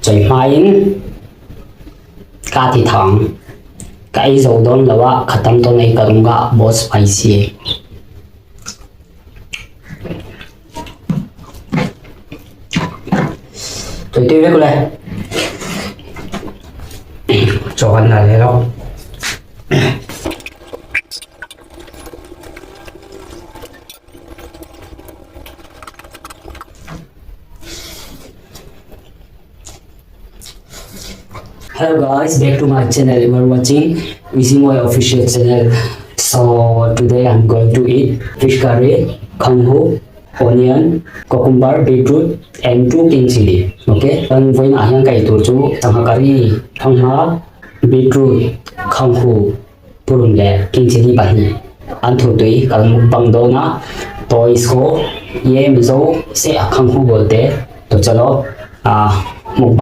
Chawi hmain ka ti thang. Ka ei zo dawn lo a, khatam tawn ei ka rum a, बहुत spicy. Tui tui vek le. Chaw kan la leh lo. Hello guys, back to my channel. You are watching Easy Official channel. So today I'm going to eat fish curry, kanghu, onion, cucumber, beetroot and 2 king chili. Okay. Kan voin ah hian ka ei tur chu sangha curry, thangha, beetroot, khanghu, purun leh king chili pahnih an thur tui kan mukbang dawn a. To isko ye Mizo se khanghu bolte to chalo ah mukbang.